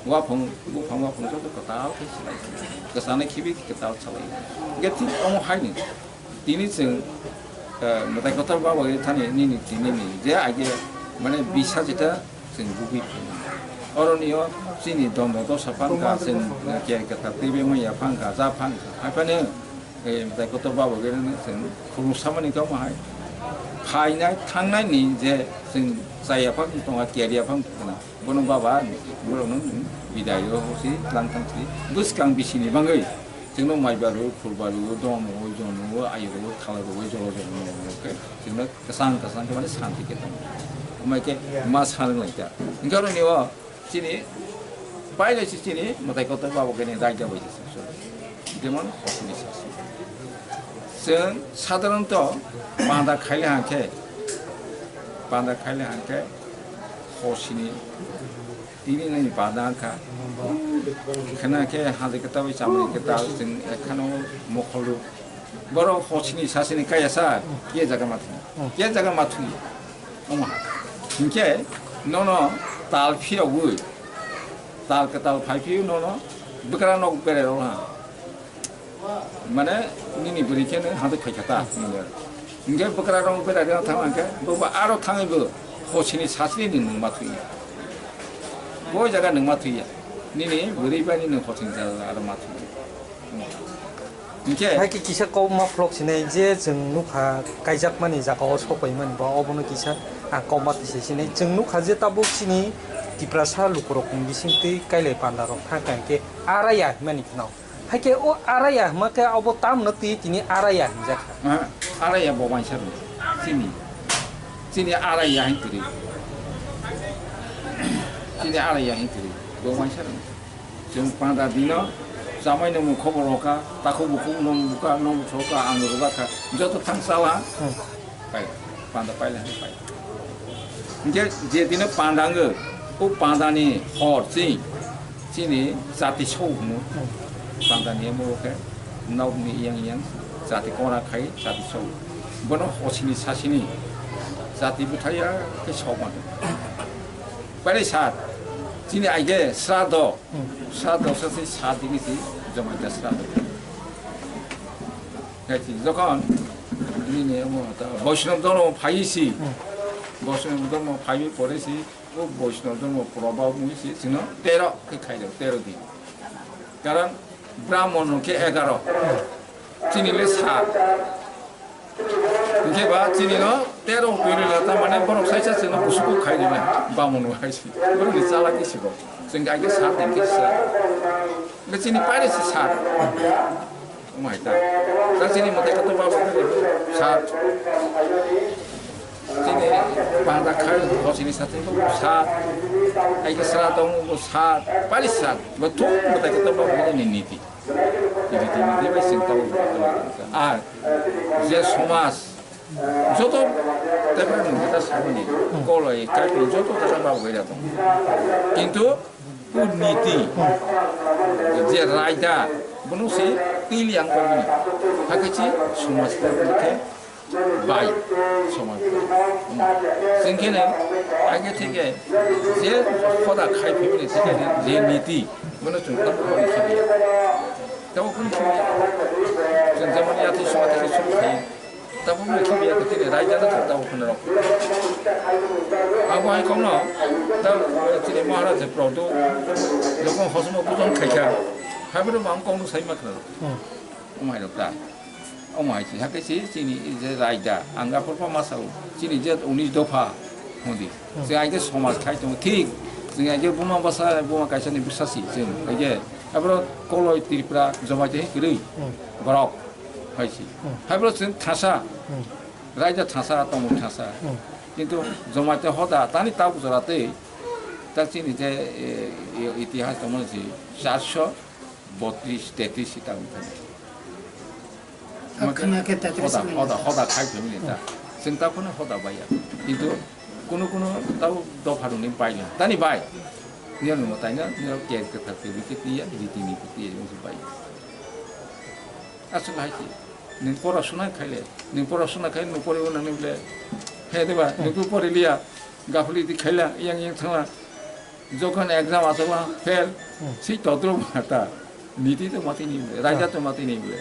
Uaphang, buphang uaphang joto kwtal khai swlai. Kwchana khibi kwtal salai. Ge thik omo haini. Tini chwng, eh, mwtai kotor babai thani nini tini ni je age mane bisa jeta chwng bugwi phano. Oroni o chini dondo dosa phangkha, chwng khe kwtal twiwi manya phangkha, ja phangkha. Haphano, eh, mwtai kotor babai chwng khulumsamani kamo hai. Phainai thangnai ni je chwng chaya phang tonga, keria phang tonga. Bono baba, borokno bidai o hosi tlang thang si. Bwskang bisini bangwi. Chwngno mai baru, khul baru, dom o, jon o, ayuk o, thalai rok o, jolo jolo no, no, khe chwngno kwchang kwchang khe mane santi khe tongo. Amai khe ma sanwk lai kha. Hwnkhe oro ni o chini pailai si chini mwtai kotor babo khe ni raida bai se. Jemon hosini sasi. Chwng sadharanto panda khaile hang khe, panda khaile hang khe hosini Tini nini bana kha. Khna khe hadi khe tawi chamri khe ta chwng ekhano mokholu. Borok hosini sasini kaya sa, ke jaga mathu. Ke jaga mathu. Oma. Hinkhe nono tal phirogwi. Tal kwtal phai phiyo nono bwkra nok berai rok ha. Mane nini bwrwi khe nw hantwi phai kha ta, hinwi. Hinkhe bwkra rok berai rwna thang hinkhe bo bo aro thangwi bo hosini sasini ni nwng ma thwi ya. Bo jaga nwng ma thwi ya. Nini bwrwi bai nini hosini jaga aro ma thwi ya. Hinkhe hai khe kisa kok ma phlok sinai je chwng nukha kaijakmani jaga o sokpaimani bo obono kisa ang kok ma twi se sinai. Chwng nukha je tabuk chini Tiprasa lukurok ni bising twi kailai panda rok thang kha hinkhe araya hwnmani phano. Haikhe o araya hwnkhe abo tamno twi tini araya hinjakha. Ah, araya bo waisa rw. Chini. Chini araya hin kwrwi. Chini araya hin kwrwi. Bo waisa rw. Chwng panda dino chamai nungmung khobor rwkha, takhuk bukhuk nung bukha, nung bukha, ang rwbakha. Joto thang chala. Hmm. Pai, panda paila hai pai. Hinkhe je dino panda wngwi, o pandani hor chini, chini jati sou hwnwi. Pandani amo khe nokni yang yang jati kora khai jati sou. Bono hosini sasini jati bwthai ya khe sokma. Pailai sat, chini aige srado, srado sase sat digi si jomaita srado. Khe chini jokhon nini omo ta Vaishnav dhormo phai si, Vaishnav dhormo phai pore si, o Vaishnav dhormo probhav mui si, chino tero khe khai rw, tero din. Karon Brahmon no khe egaro, chini le sat. Hinkhe ba chini no tero piri la ta mane borok saisa chini busuku khai rw na, Brahmon no hai si. Borok ni chala khe si bo. Chwng khe sat din khe sat. Hinkhe chini paile si sat. Omo hai ta. Ta chini mwtai kotor babo khe sat. Chini panda khai hosini sat bo sat. Aike sra tong bo sat. Paile sat. Bo thung mwtai kotor babo khe ni niti. Niti niti bai sing tabo. Ah, je somaj joto tebra ni beta saboni koloi kai joto beta babo bai da tong. Kintu Kurniti, je raida, bono se twi liang kobini. Hakhe chi somaj khe bai, somaj bai. Chwng khe ne, age theke, je khoda khai phimini theke je niti, bono chwng tamo khe biya. Tamo khe biya. Chwng jemon yati somaj theke suru khai. Tabuk ni khibiya khe chini raida no thang tabuk kheno rok. Abo hai kokno ta chini Maharaj Prodo jokon hosmo pujon khaikha. Haiboro bang kokno sai ma khna rok. Hmm. Omo hai rok ta. Omo hai si, hakhe si chini je raida, ang aphor pha ma sao. Chini je unis dopha hodi. Hmm. Se aige somaj khai tongo thik. Chini aige buma basa, buma kaisa ni bwsa si chini. Aige Abro Koloi, Tripura, Jamatia hai kwrwi Hmm. borok hai si. Hmm. Hai bro chwng thasa, Hmm. raida thasa, tongmung thasa. Hmm. Kintu Jamatia hoda tani tabuk jora tei tak chini je, e, e, itihas tongmani si charso botris tetris si tabuk thani. Khna khe tetris Hoda, ni hoda, hoda khai phemini ta. Hmm. Chwng ta phano hoda baiya. Kintu kuno kuno tau dopha rwni baiya. Tani bai. Niyal ni mwtai na, niyal ker kwthar ke wiki tiya, riti ni tiya, yung si bai. Aswk hai ki. Nung pora suna khai le. Nung pora suna khai, nung pore wna nung le. He deba, Hmm. nung pore liya. Gafli di khaila, yang yang thangla. Jokhon exam asala fail, Hmm. si totro mata. Niti to mati ni bole, raja to mati ni bole.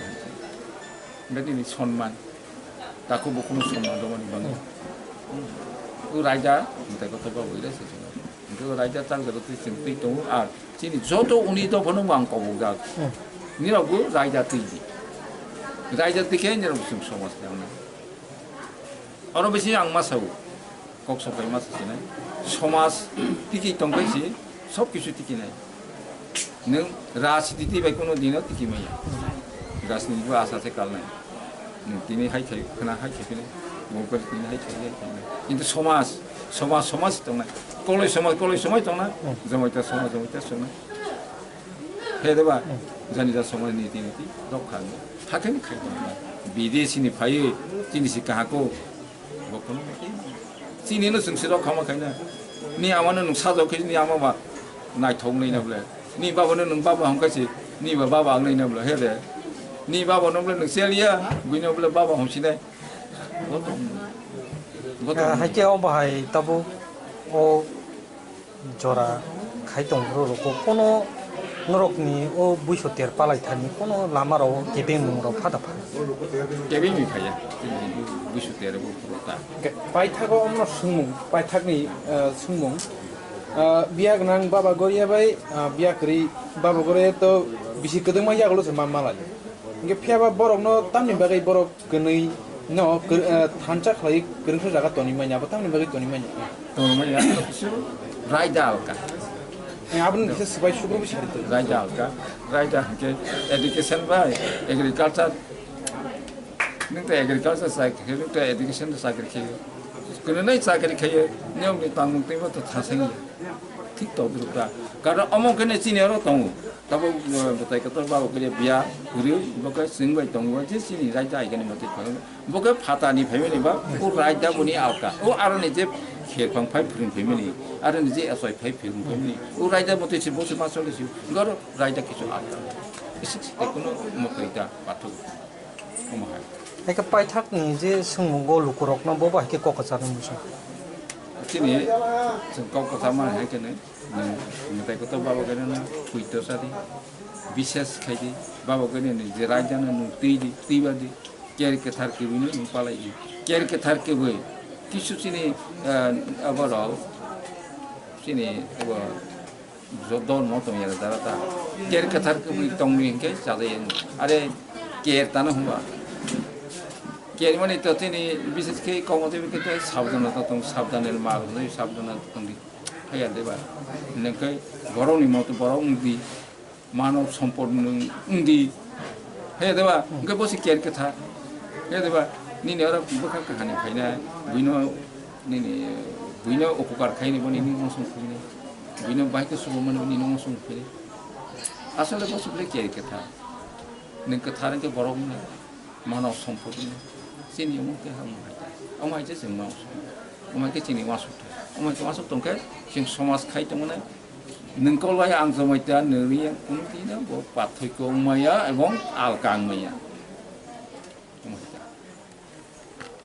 Nggak ini sonman. Tako bukuno sonman do mani bang. Hmm. U raja, mutai kotor ba bole se sonman. Itu raja tak jero tu sing tui tongo, ah, chini joto uni to phano mang kobok jak. Hmm. Nirok bu raja tui di. Raja tui khe nirok sing somaj khe ang. Oro bisi ang ma sao, kok sokai ma sinai. Somaj tiki tongkai si, sob kisu tiki nai. Nung rajniti bai kono dino tiki maya. Rajniti bo asa se kal nai. Nung tini hai khai, khna hai khai pini, mobile tini hai khai, hai khai. Kintu somaj, somaj, somaj tongnai. Koloi somaj, koloi somaj tongnai. Jamatia somaj, jamatia somaj. Khe deba, jani ja somaj niti niti rok kha. Hakhe ni khai tong. Bidesi ni phai, chini si kahako. Bo kono chini no sung si rok khama khaina. Ni ama no nung sajok khe ni ama ba naithok nai na bole. Ni baba no nung baba hong khe si, ni ba baba ang nai na bole. He de. Ni baba no bole nung sel ya, bui no bole baba hong si nai. Bo tong. Bo tong. Hai khe o bahai tabo o jora khai tong bro rok, kono norok ni o buiso ter palai thani kono lama rok kebeng mung rok phada pha. Kebeng ni phaiya, buiso ter bo pura ta. Paithak o omno sungmung, paithak ni, eh, sungmung. Eh, biya gwnang baba goria bai, eh, biya kwrwi baba goria to bisi kwdwngma yagulo se ma malai. Hingke phiya ba borok no tamni bagwi borok kwnwi no kwr-, eh, thansa khlai kwrwngsa jaga toni manya, abo tamni bagwi toni manya. Tongmani ang kisa raida alka. Eh, aboni kisa swbai sugro bwsari toni. Raida alka. Raida hwnkhe education bai agriculture. Nwng ta agriculture chakri khe, nwng ta education chakri khe. Kwrwngwi chakri khe, niyom ni tangmung twibo to thasengya. Thik to bwrwkha. Karon omo khe ne chini oro tongo. Tabuk, eh, bwtai kotor babo khe biya kwrwi, bo khe chwng bai tongo, je chini raida aigani motwi phaio. Bo khe phatani phaimani ba, o raida boni alka. O aroni je kherphang phai phwrwng phaimani, aroni je asoi phai phwrwng phaimani. O raida motwi se bo se ma choli se, goro raida kisu alka. Isik site kono motwi ta pathuk. Omo hai. Eke paithak ni je swngmungo lukurokno bo bai khe kok kwchar wngwi song. Chini chwng kok kwchar mani hai khe nai. Nwng mwtai kotor babo gani no puito sadi, bises khaidi, babo gani ni je raida no nwng twi di, twi badi, ker kwthar kwbwi no nwng palai di, ker kwthar kwbwi kisu chini, ah, abo rok chini abo jo-, dol no tong yara dara ta, ker kwthar kwbwi tong ni hinkhe chajai ya, are ker tano hwnba, ker mani to chini bises khe komo twi khe sabdana ta tong, sabdana ma rok sabdana tong di. Haiya deba, nengkai borokni moto borok wngdi, mano sompot nwng wngdi. Haiya deba, hwnkhe bo se ker kwthar. Haiya deba, nini oro bwkha kahani phainai, buino nini, buino upokar khaini bo nini uansuk phainai. Buino bahai khe subo mani bo nini uansuk phainai. Asole bo se belai ker kwthar. Nwng kwthar wngkhe borok wngya. Mano sompot wngya. Chini omo khe ha omo hai ta. Omo hai se chwng mano sompot. Omo hai khe chini uansuk thai. Omo hai khe uansuk tongkhe chwng somaj khai tongmani. Nwng kolbai ang jomai ta nwi ya, kunu dino bo pathoi khe wngmaya ebong alka wngmaya. Omo hai ta.